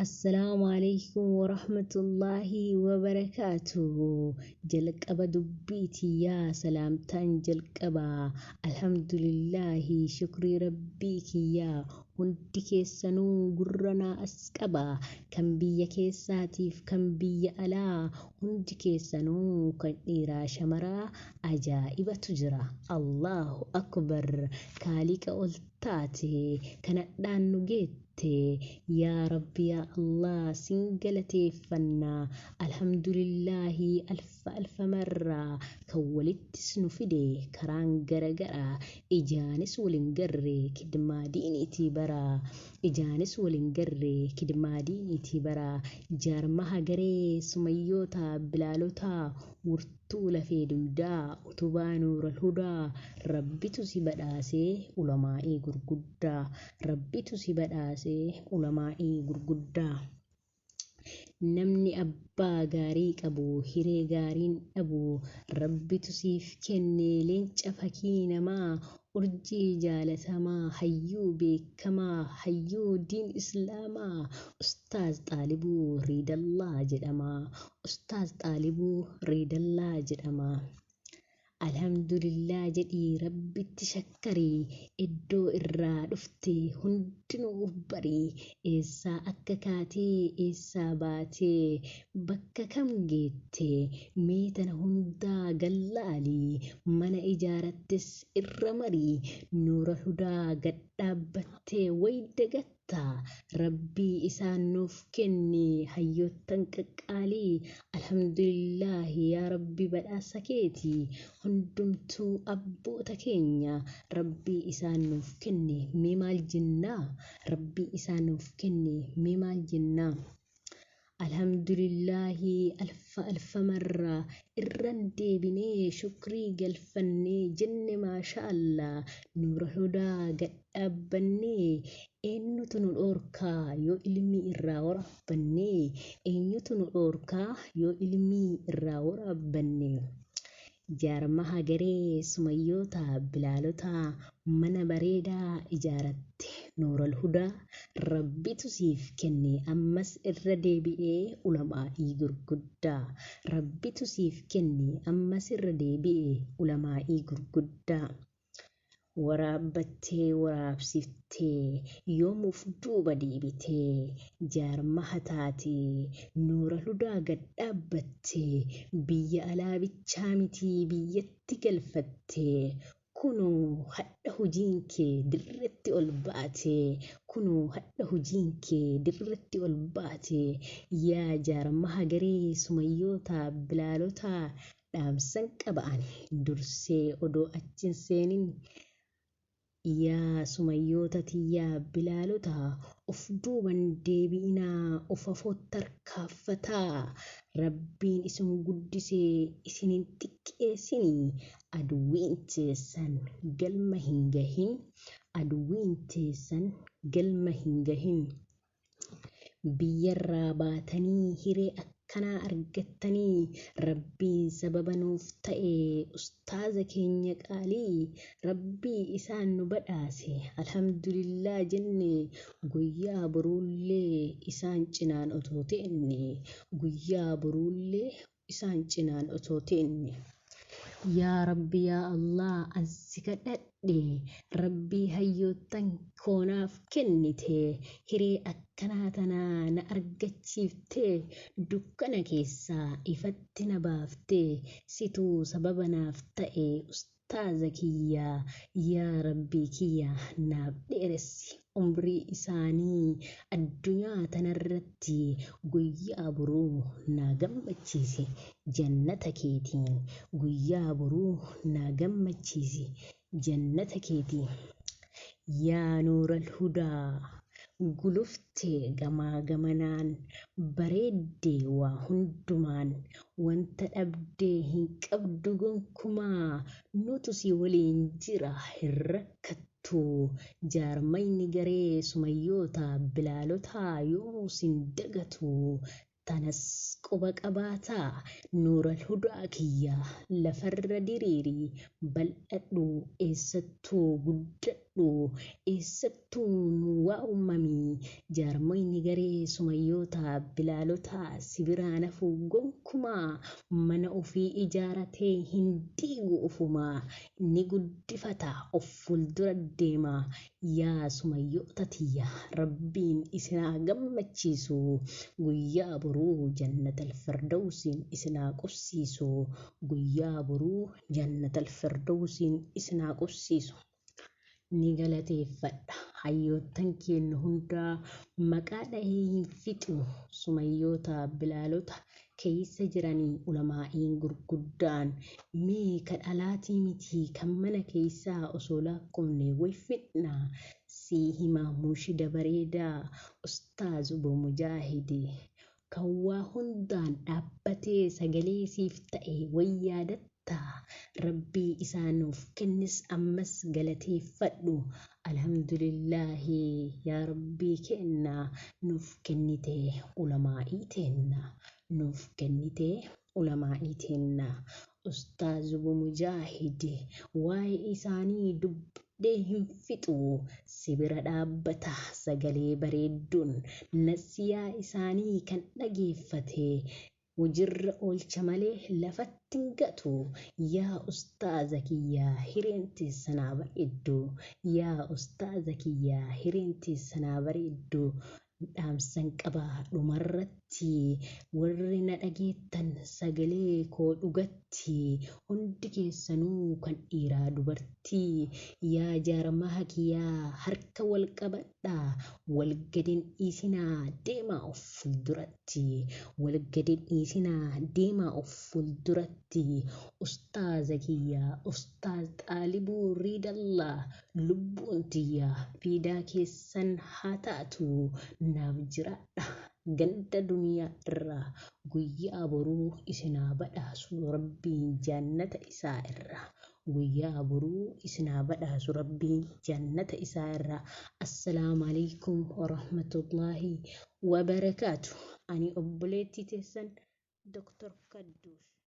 Assalaamu Aleeykum Warahmatullaahi Wabarakaatuhu. Jalqaba dubbii tiyyaa salaamtaan jalqaba. Alhamdulillaahi shukrii Rabbii kiyyaa hundi keessanuu gurra naa as qaba. Kan biyya keessaatiif kan biyya alaa hundi keessanuu kan dhiiraa shamaraa ajaa'ibatu jira. Allaahu Akbar kaaliqa ol taate kanadhaan nu geette yaa rabbi yaa Allah sin galateeffanna alhamdulillaahi alfa alfa marra kan walittis nu fide karaan gara gara ijaanis wal hin garre kidmaa diiniitii bara ijaanis wal hin garre kidmaa diiniitii bara jaarmaha garee sumayyoota bilaalota Wirtuu lafee duydaa utubaa nuural hudaa Rabbitu si badhaasee ulamaa'ii gurguddaa Rabbitu si badhaasee ulamaa'ii gurguddaa Namni abbaa gaarii qabu hiree gaariin dhabu Rabbitu siif kenne leenca fakii namaa Urjii jaalatamaa hayyuu beekamaa hayyuu diin islaamaa Ustaaz Xaalibuu Riidallaa jedhama Ustaaz Xaalibuu Riidallaa jedhama. Alhamdulillah jedhii Rabbitti shakkari Iddoo irraa dhufte hundinuu uf bari Eessaa akka kaatee eessaa baatee bakka kam geette Mee tana hundaa gad laali mana ijaarattes irra mari Nuuralhudaa gad dhaabbattee way dagatta Rabbii isaan nuuf kenne hayyoottan qaqqaalii Alhamdulillaahi yaa Rabbi badhaasa keeti hundumtuu abboota keenya Rabbii isaan nuuf kenne mee maal jennaa Rabbii isaan nuuf kenne mee maal jennaa Alhamdulillaahi alfa alfa marra irran deebinee shukrii galfannee jenne maasha Allah Nuuralhudaa gad dhaabbannee eennutu nu dhoorkaa yoo ilmii irraa waraabbannee eenyutu nu dhoorkaa yoo ilmii irraa waraabbanne Jaarmaha garee Sumayyoota Bilaalota mana bareedaa ijaaratte Nuuralhudaa Rabbitu siif kenne ammas irra deebi'ee ulamaa'ii gurguddaa Rabbitu siif kenne ammas irra deebi'e ulamaa'ii gurguddaa. Waraabbattee waraabsiftee yoom uf duuba deebitee jaarmaha taatee Nuuralhudaa gad dhaabbattee biyya alaa bichaa mitii biyyatti galfattee kunoo hadha hujiin kee dirretti ol baatee kunoo hadha hujiin kee dirretti ol baatee yaa jaarmaha garee sumayyootaa bilaalotaa Dhaamsan qaba ani dursee odoo achin seenin Yaa sumayyoota tiyya bilaalota of duuban deebi'inaa of afoo tarkaaffataa Rabbiin isin guddisee isin hin xiqqeessinii aduwwiin teessan galma hin gahin aduwwiin teessan galma hin gahin. Biyyarraa baatanii hiree akkanaa argattanii Rabbiin sababa nuuf ta'e ustaaza keenya qaalii Rabbii isaan nu badhaase Alhamdulillah jenne guyyaa boruullee isaan cinaan otoo teenne guyyaa boruullee isaan cinaan otoo teenne. Yaa Rabbi yaa Allah an si kadhadhe Rabbii hayyoottan koo naaf kennite hiree akkanaa tana na argachiifte dukkana keessaa ifatti na baafte situ sababa naaf ta'e Ustaaza kiyya yaa Rabbii kiyya naaf dheeressi umrii isaanii addunyaa tanarratti guyyaa boruu naa gammachiisi jannata keetiin guyyaa boruu naa gammachiisi jannata keetiin yaa nuural hudaa gulufte gamaa gamanaan bareedde waa hundumaan wanta dhabde hin qabdu gonkumaa nutu si waliin jira hin rakkattu jaarmayni garee sumayyoota bilaalotaa yoomuu sin dagatu tanas quba qabaataa nuuralhudaa kiyya lafarra diriiri bal'adhu eessattuu guddadhu. guddadhu, eessattuu nu waamami. Jaarmoyni garee sumayyoota bilaalotaa si biraa nafu gonkumaa. Mana ofii ijaaratee hin diigu ofumaa, ni guddifata of fuuldura deema. Yaa sumayyoota tiyya, Rabbiin isin haa gammachiisu, guyyaa boruu jannatal firdawsiin isin haa qubsiisu, guyyaa boruu jannatal firdawsiin isin haa qubsiisu. Ni galateeffadha hayyoottan keenya hundaa, maqaa dhahee hin fixu. Sumayyoota bilaalota keessa jiranii ulamaa'iin gurguddaan, mee kan alaatii miti kan mana keessaa osoo lakkoofne way fixna. Sii hima mushida bareedaa Ustaaz Obbo Mujaahid, kan waa hundaan dhaabbatee sagalee siif ta'e way yaadatta. Rabbii isaa nuuf kennis ammas galateeffadhu. Alhamdulillaahi, yaa Rabbii kenna nuuf kennite ulamaa'ii teenna, nuuf kennite ulamaa'ii teenna. Ustaaz Obbo Mujaahid, waa'ee isaanii dubbadhee hin fixu. Si bira dhaabbata sagalee bareedduun, nasiyaa isaanii kan dhageeffate hojiirra oolcha malee lafatti hin gatu. Yaa ustaaza kiyyaa, hireen teessanaa bareeddu, yaa ustaaza kiyyaa, hireen teessanaa bareeddu. Dhaamsan qaba dhumarratti, warri na dhageettan sagalee koo dhugatti, hundi keessanuu kan dhiiraa dubartii, yaa jaarmaha kiyyaa, harka wal qabadhaa, wal gadin dhiisinaa, deemaa of fuulduratti, wal gadin dhiisinaa, deemaa of fuulduratti. Ustaaza kiyyaa, Ustaaz Xaalibuu Riidallaa, lubbuun tiyyaa fiidaa keessan haa taatu, naaf jiraadha. Ganda duniyaa irraa guyyaa boruu isinaa badhaasu Rabbiin jannata isaa irraa, guyyaa boruu isinaa badhaasu Rabbiin jannata isaa irraa. Assalaamu alaikum warahmatullaahi wabarakaatu. Ani obboleettii teessan Dr. Kadduush.